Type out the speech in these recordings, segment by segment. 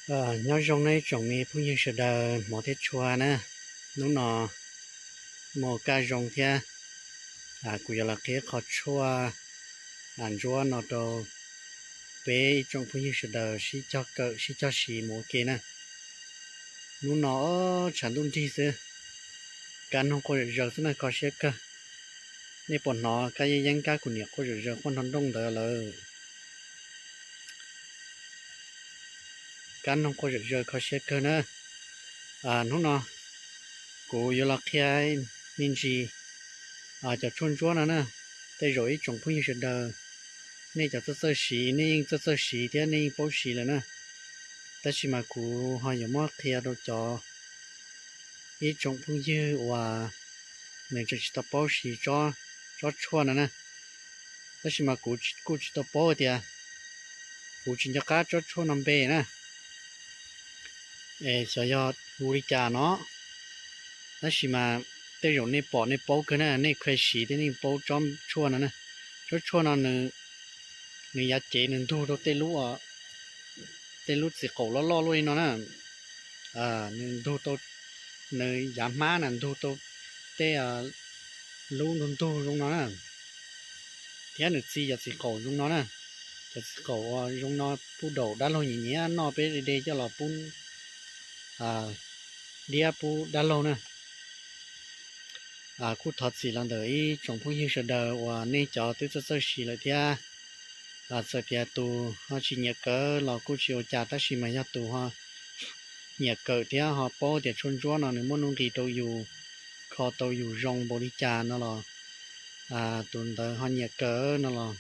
Nyob zoo nej tsoom me phooj ywg sawv daws hmov thiab tshua na. Hnub no muaj kaj zoo thiab, kuv yuav los qhia qho tshuaj ntsuab no rau peb ib tsoom phooj ywg sawv daws sib cog kawm sib cog siv mus ua ke na. Hnub no tshav ntuj nrig xwb, kab noog quaj zom zaws xwb na, kho siab kawg. Nej puas hnov kab yeeb yeeb kab kuv niam quaj zom zaws quaj nrov nrooj ntawd lawm? Kab noog quaj zom zaws kho siab kawg na. Hnub no kuv yuav los qhia me ntsis cov tshuaj ntsuab no na. Tej zaum ib tsoom phooj ywg sawv daws nej cov txawj txawj siv nej yeej txawj txawj siv thiab nej yeej paub siv lawm na. Tab sis mas kuv ho yuav muab qhia rau cov ib tsoom phooj ywg uas nws tseem tsis tau paub siv tsob tshuaj no na. Tab sis mas kuv kuj tsis tau paub tias, kuv tsis nco qab tsob tshuaj no npe na, es xyov yog hu li cas no. Tab sis mas tej zaum nej pom nej paub kawg na, nej kheev siv thiab nej paub tsob tshuaj no na. Tsob tshuaj no nws yav cev nws ntug rau tej lub txiv qaum loj loj luaj li no na. Nws ntug tau, nws yav hmab na ntug tau tej lub ntug ntug zoo no na, thiab nws txi cov txiv qaum zoo no na. Cov txiv qaum uas zoo no pub daum dab laug nyiam nyiam noj, peb de coj los pub diab pub dab laug na. Kuj thov txim los ntawm ib tsoom phooj ywg sawv daws uas nej cov twb txawj txawj siv lawm thiab. Txawm tias tus ho tsis nyiam kawm los kuj tsis ua cas, tab sis mas yog tus ho nyiam kawm thiab ho paub tias tshuaj ntsuab no nws muaj nuj nqis rau yus, kho tau yus zoo npaum li cas no los tus ntawd ho nyiam kawm no los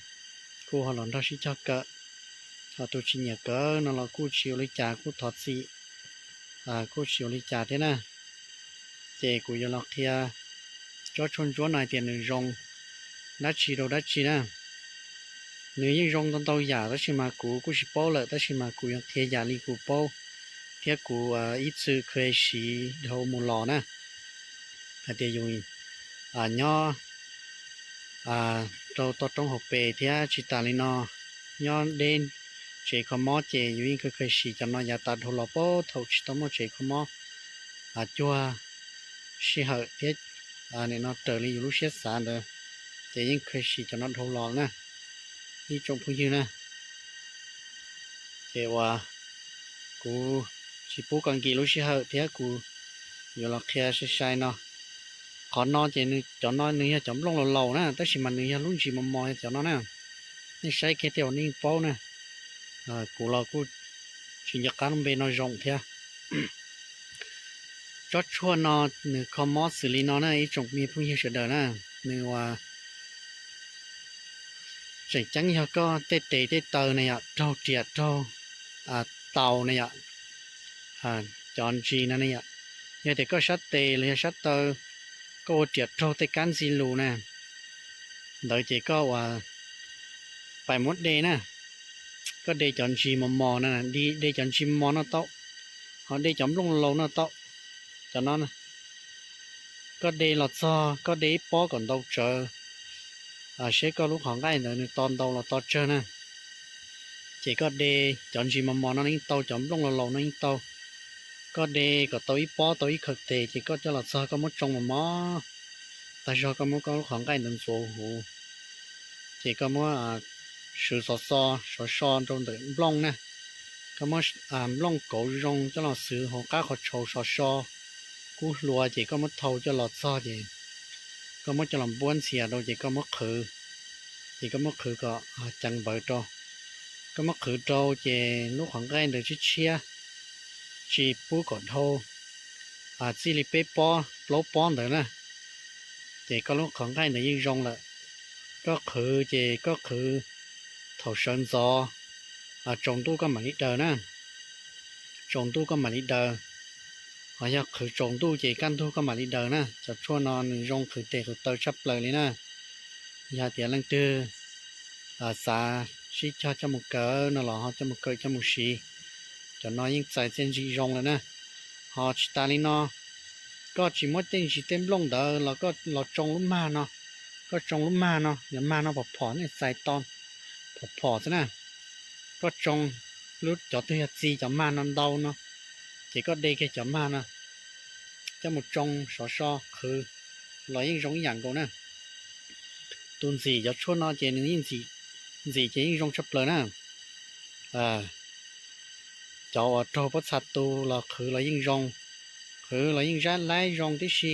kuj ho los nrog sib cog kawm. Ho tus tsis nyiam kawm no los kuj tsis ua li cas, kuj thov txim, kuj tsis ua li cas thiab na. Ces kuv yuav los qhia tsob tshuaj ntsuab no hais tias nws zoo dab tsi rau dab tsi na. Nws yeej zoo ntau ntau yam tab sis mas kuv kuj tsis paub lawm, tab sis mas kuv yuav qhia yam li kuv paub thiab kuv ib txwm kheev siv dhau mus los na. Hais tias yus nyob rau toj roob hauv pes thiab tsis tas li no, nyob deb tsev kho mob ces yus yeej kheev kheev siv cov no yav tas dhau los, paub thaum tsis tau muaj tsev kho mob cuag sij hawm thiab nim no raws li yus lub siab xav ntawd, ces yeej kheev siv cov no dhau los na ib tsoom phooj ywg na. Ces uas kuv tsis pub kom nkim lub sij hawm thiab kuv yuav los qhia sai sai no. Qhov no ces cov no nws yog cov nplooj laus laus na, tab sis mas nws yog lub ntsis mos mos yog cov no na. Nej saib kiag thiaj ua nej yeej paub na. Kuv los kuj tsis nco qab lub npe no zoo thiab. Tsob tshuaj no nws kho mob xws li no na ib tsoom me phooj ywg sawv daws na. Nws uas tseem ceeb yog koj tej tes tej taw ne yom, raug riam raug taus ne yom, cov ntsis no ne yom, yog tias koj sab tes los yog sab taw koj ua riam raug tej kab ntxi lus na, ntawd ces koj uas pais muab de na, koj de cov ntsis mos mos no, de cov ntsis mos mos no tau, ho de cov nplooj laus no tau. Cov no koj de los txog koj de ib pob kom ntau tsawv, seb koj lub qhov nqaij ntawd nws to ntau los to tsawg na. Ces koj de cov ntsis mos mos no yeej tau, cov nplooj laus laus no yeej tau. Koj de kom tau ib pob tau ib khawm tes ces koj coj los txog koj muab tsoo mos mos, tag zog koj muab koj lub qhov nqaij ntawd ntxuav huv, ces koj muab swv xov xo, sov so rau ntawm nplooj na. Koj muab nplooj kauv zoo coj los xwv hauv qab qhov tshau sov so kub hlua, ces koj muab thau coj los txog ces koj muab coj los npuab ntxhias rau ces koj muab qhwv, ces koj muab qhwv kom ceev npawv rau. Koj muab qhwv rau ces lub qhov nqaij ntawd tshiab tshiab, tsis pub kom dhau txij li peb pob plaub pob ntawd na, ces koj lub qhov nqaij ntawd yeej zoo lawm. Koj qhwv ces koj qhwv thaum sawv ntxov, tsaus ntuj koj mam li daws na. Tsaus ntuj koj mam li daws, ho yog qhwv tsaus ntuj ces kaj ntug koj mam li daws na. Cov tshuaj no nws zoo qhwv tes qhwv taw tshaj plaws li na. Yog tias leej twg xav sib cog coj mus kawm no los ho coj mus kawm coj mus siv, cov no yeej txais txiaj ntsig zoo lawm na. Ho tsis tas li no, koj tsis muab tej ntsis tej nplooj ntawd los koj los tsoo lub mag no, koj tsoo lub mag no, yog mag no phom phom nej txais to phom phom xwb na. Koj tsoo Lub cov twg yog txi cov mag no ntau no, ces koj de kiag cov mag no coj mus tsoo sov so qhwv los yeej zoo ib yam nkaus na. Tus ntxim cov tshuaj no ces nws yeej ntxim, ntxim ces yeej zoo tshaj plaws na. Cov uas raug pob txha tu los qhwv los yeej zoo, qhwv los yeej zab laib zoo tib si,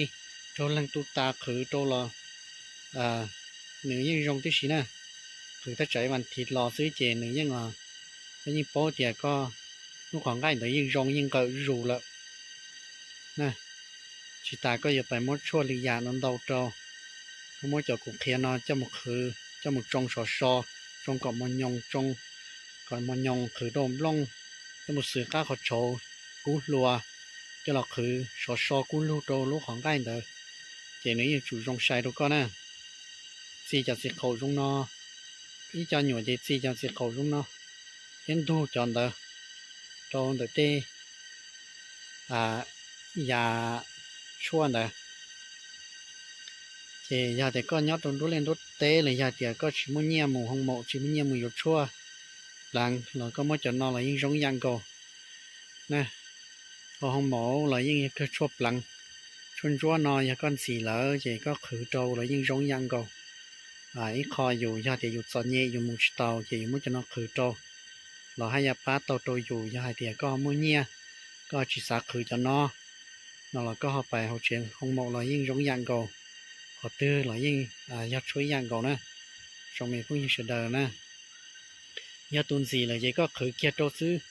raug leeg tu tas qhwv rau los nws yeej zoo tib si na. Qhwv thaj tsam ib vas thiv los xwb ces nws yeej, koj yeej paub tias koj lub qhov nqaij ntawd yeej zoo yeej nqawm zus lawm. Tsis tas koj yuav pais muab tshuaj li yam no ntau rau, koj muab cov kuv qhia no coj mus qhwv, coj mus tsoo sov so, tsoo kom mos nyoos, tsoo kom mos nyoos qhwv rau nplooj, coj mus xwm qab qhov tshauv kub hlua, coj los qhwv sov so kub lug rau lub qhov nqaij ntawd, ces nws yeej tsum zoo sai rau koj na. Txi cov txiv qaum zoo no, ib co nyuam ces txi cov txiv qaum zoo no thiab ntug cov ntawd rau ntawm tej yam tshuaj ntawd. Ces yog tias koj nyob rau nruab liaj nruab teb los yog tias koj tsis muaj nyiaj mus hoo maum, tsis muaj nyiaj mus yuav tshuaj pleev los koj muab cov no los yeej zoo ib yam nkaus na. Hoo maum los yeej yog kawg tshuaj pleev. Tshuaj ntsuab no yog koj ntxim lawm ces koj qhwv rau los yeej zoo ib yam nkaus. Ib qho yus yog tias yus txom nyem yus mus tsis taus ces yus muab cov no qhwv rau los haj yam pab tau rau yus. Yog hais tias koj muaj nyiaj, koj tsis xav qhwv cov no, no los koj ho pais hauv tsev hoo maum los yeej zoo ib yam nkaus. Qhov twg los yeej yog tshuaj ib yam nkaus na, tsoom me phooj ywg sawv daws na. Yog tus ntxim lawm ces koj qhwv kiag rau xwb,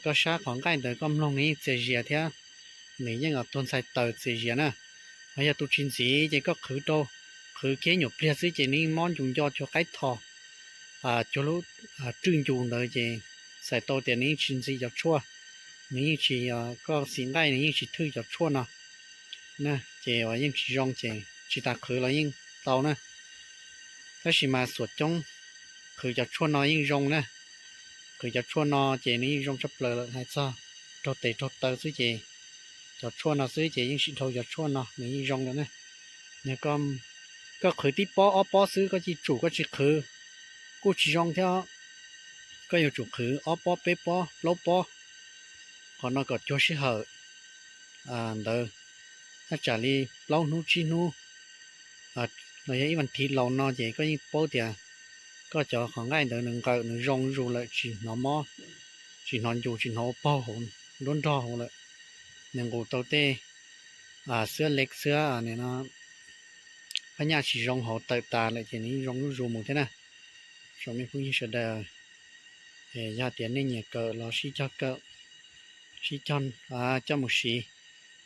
koj sab qhov nqaij ntawd koj mloog nws yeej txias zias thiab, nws yeej tuag ntxhais taws txias zias na. Ho yog tus tsis ntxim ces koj qhwv rau, qhwv kiag nyuam pliag xwb ces nws yeej mob ncus nco cuag qaib tho, cuag lub rwj ncus ntawd ces txhais tau tias nws yeej tsis ntxim cov tshuaj, nws yeej tsis, koj xim nqaij nws yeej tsis thwj cov tshuaj no na, ces uas yeej tsis zoo ces tsis tas qhwv los yeej tau na. Tab sis mas xuam coob qhwv cov tshuaj no yeej zoo na. Qhwv cov tshuaj no ces nws yeej zoo tshaj plaws lawm, hais txog raug tes raug taw xwb ces cov tshuaj no xwb ces yeej tsis dhau cov tshuaj no nws yeej zoo lawm na. Yog koj qhwv tib pob ob pob xwb koj cia tsum koj tsis qhwv kuj tsis zoo thiab. Koj yuav tsum qhwv ob pob peb pob plaub pob, qhov no kom cuag sij hawm ntawd thaj tsam li plaub hnub tsib hnub los yog ib vas thiv laus no ces koj yeej paub tias koj cov qhov nqaij ntawd nws nqawm nws zoo zus lawm, tsis hnov mob, tsis hnov ncus, tsis hnov ua paug hauv nruab nrog hauv lawm. Nws nqus tau tej xwab lev xwab no phab nyaj tsis zoo hauv tawm tas lawm ces nws yeej zoo zuj zus mus thiab na. Tsoom me phooj ywg sawv daws, yog tias nej nyiam kawm los sib cog kawm, sib cog coj mus siv.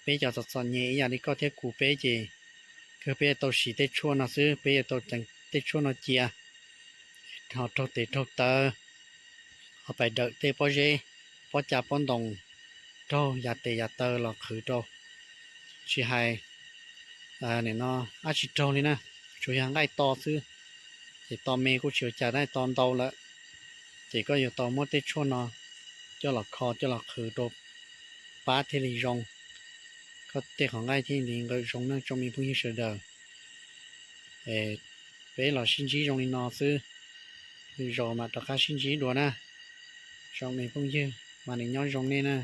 Peb cov txom txom nyem ib yam li koj thiab kuv peb ces kawg peb yuav tau siv tej tshuaj no xwb, peb yuav tau ceev tej tshuaj no cia, ho raug tes raug taw, ho pais dawm tej pob zeb, pob ca pob ntoos, raug yav tes yav taw los qhwv rau. Tsis hais nim no dab tsi raug li na, tsuas yog nqaij to xwb, ces to me kuj tsis ua cas, tab to ntau lawm ces koj yuav tau muab tej tshuaj no coj los kho coj los qhwv rau pab thiaj li zoo, koj tej qhov nqaij thiaj li nqawm zoo na tsoom me phooj ywg sawv daws. Peb los sib ntsib zoo li no xwb, lwm zaus mam rov qab sib ntsib dua na. Tsoom me phooj ywg mas nws nyob zoo nej na.